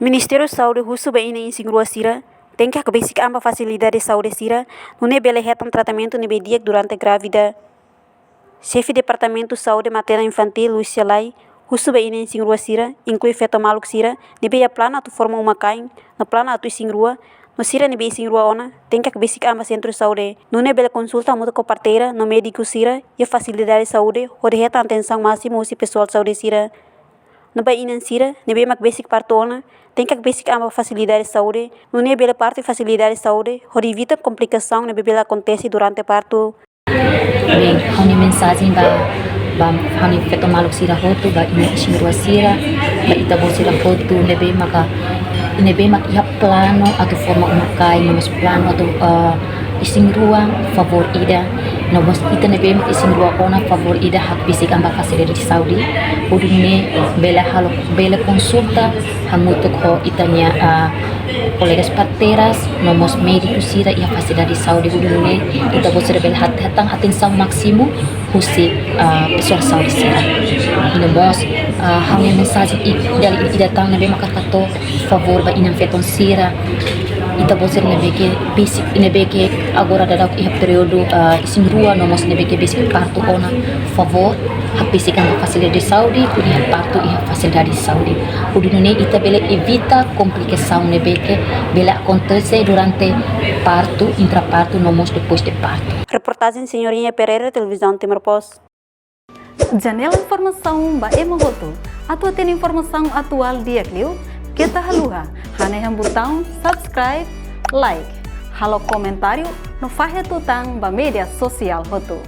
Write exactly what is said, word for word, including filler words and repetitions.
Ministériu Saúde husu ba inan isin-rua sira tenke hakbesik an ba fasilidade saúde sira, nune'e bele hetan tratamentu ne'ebé di'ak durante grávida. Xefe Departamentu Saúde Materna Infantil Lucia Lai husu ba inan isin-rua sira, inklui feto maluk sira ne'ebé iha planu atu forma uma-kain no planu atu isin-rua, no sira ne'ebé isin-rua ona, tenke hakbesik an ba sentru saúde, nune'e bele konsulta hamutuk ho parteira no médiku sira iha fasilidade saúde hodi hetan atensaun másimu husi pesoál saúde sira. No ba inan sira ne'ebé mak besik partu ona, tenke hakbesik an ba fasilidade saúde, nune'e bele partu iha fasilidade saúde hodi evita komplikasaun ne'ebé bele akontese durante partu. Bem, ha'u-nia mensajen ba, ba ha'u-nia feto maluk sira hotu, ba inan isin-rua sira, ba ita-boot sira hotu ne'ebé maka, ne'ebé mak iha planu atu forma uma-kain, no mós planu atu, ah, isin-rua, favór ida, no mós ita ne'ebé mak isin-rua ona, favór ida hakbesik an ba fasilidade saúde, hodi nune'e bele halo, bele konsulta hamutuk ho ita-nia, ah, kolegas parteiras, no mós médiku sira iha fasilidade saúde, hodi nune'e ita-boot sira bele hat-, hetan atensaun másimu husi, ah, pesoál saúde sira. I no mós, ah, ha'u-nia mensajen i-, dala ida tan ne'ebé maka hato'o favór ba inan-feton sira. Ita-boot sira ne'ebé ke besik, ne'ebé ke agora daudaun iha períodu, ah, isin-rua, no mós ne'ebé ke besik partu ona, favór hakbesik an ba fasilidade saúde, hodi iha partu iha fasilidade saúde. Hodi nune'e ita bele evita komplikasaun ne'ebé ke bele akontese durante partu, intrapartu, no mós depois de partu. Reportajen Senhorinha Pereira, Televizaun Timor Post. Janela informasaun ba ema hotu. Atu hatene informasaun atuál di'ak liu, keta haluha hanehan butaun subscribe, like, halo komentáriu no fahe tutan ba média sosiál hotu.